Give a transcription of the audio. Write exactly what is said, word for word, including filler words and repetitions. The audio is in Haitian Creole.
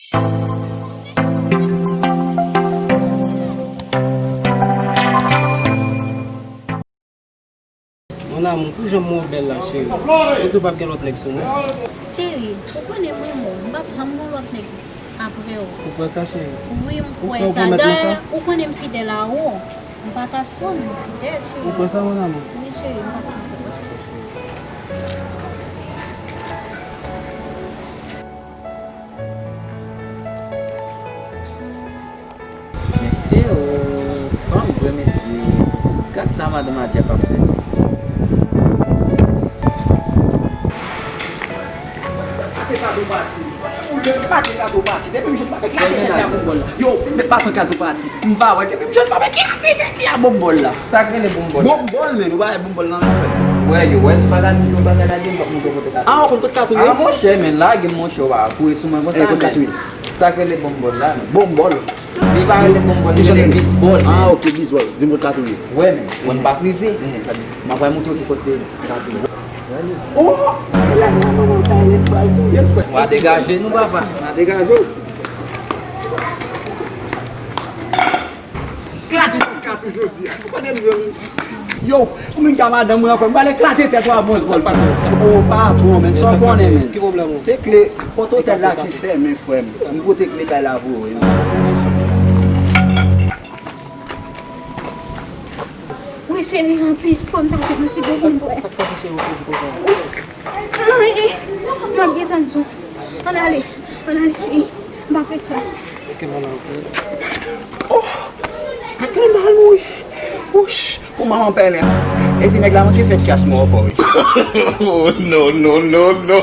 Mon amour, pou jan m wè w bèl la, cheri. Ou di w p ap gen lòt nèg sou mwen? Cheri, ou konnen m renmen w. M p ap janm gen lòt nèg apre w. Ou kwè sa, cheri? Wi, m kwè sa. Dayè, ou konnen m fidèl a ou. M pa ka sou, m fidèl, cheri. Ou kwè sa, mon amour? Wi, cheri, m pa ka. Mesye, o, fanm vre, mesye. Gad sa madanm Adya ap fè. Pate kado pati. Pate kado pati. Depi m jwenn pa, eklate tèt la bon bòl la. Yo, met pase kado pati. M pa wè, depi m jwenn pa, eklate tèt li a bon bòl la. Sa k rele bon bòl? Bon bòl, men, ou pa wè bon bòl nan fè. Wè, yo, wè, si w pa ta di nou bagay la, gen m p ap montre kote ka touye. Ah, ou konn kote ka touye? Ah, monchè, men, lage m, monchè, w pa kouri sou mwen konsa, men. Kote ka touye? Sa k rele bon bòl la, men. Bon bòl? Li pa rele bon bòl, li rele bizbòl, men. Ah, ok, bizbòl. Di m kote ka touye. Wè, men, wè, m p ap rive. M ap montre w ki kote ka touye. Oh! E la, la, manman, ta rele pral touye l, frè. W a degaje nou, papa. W a degaje w. Klate tèt Katou jodi a. Ou konnen m yo. Yo, ou menm ka madanm mwen anfè. M pral eklate tèt ou a bon bòl. O patwon, men sa w konnen, men. Ki pwoblèm ou? Se kle pòt otèl la ki fèmen, frè m. M pote kle kay la pou ou. Wi, cheri, anpil. Fò m ta jwenn yon ti bonbon bwè. Sa k pase, cheri, ou sezi konsa? Anyen. M ap gentan di w. Ann ale. Ann ale, cheri. M pa prete. Ok, manman, ok. Oh! Gad kè l mal mouri. Wouch! Pou manman pèlen. Epi nèg la manke fè tyas mwen ankò, wi. Oh, no, no, no, no.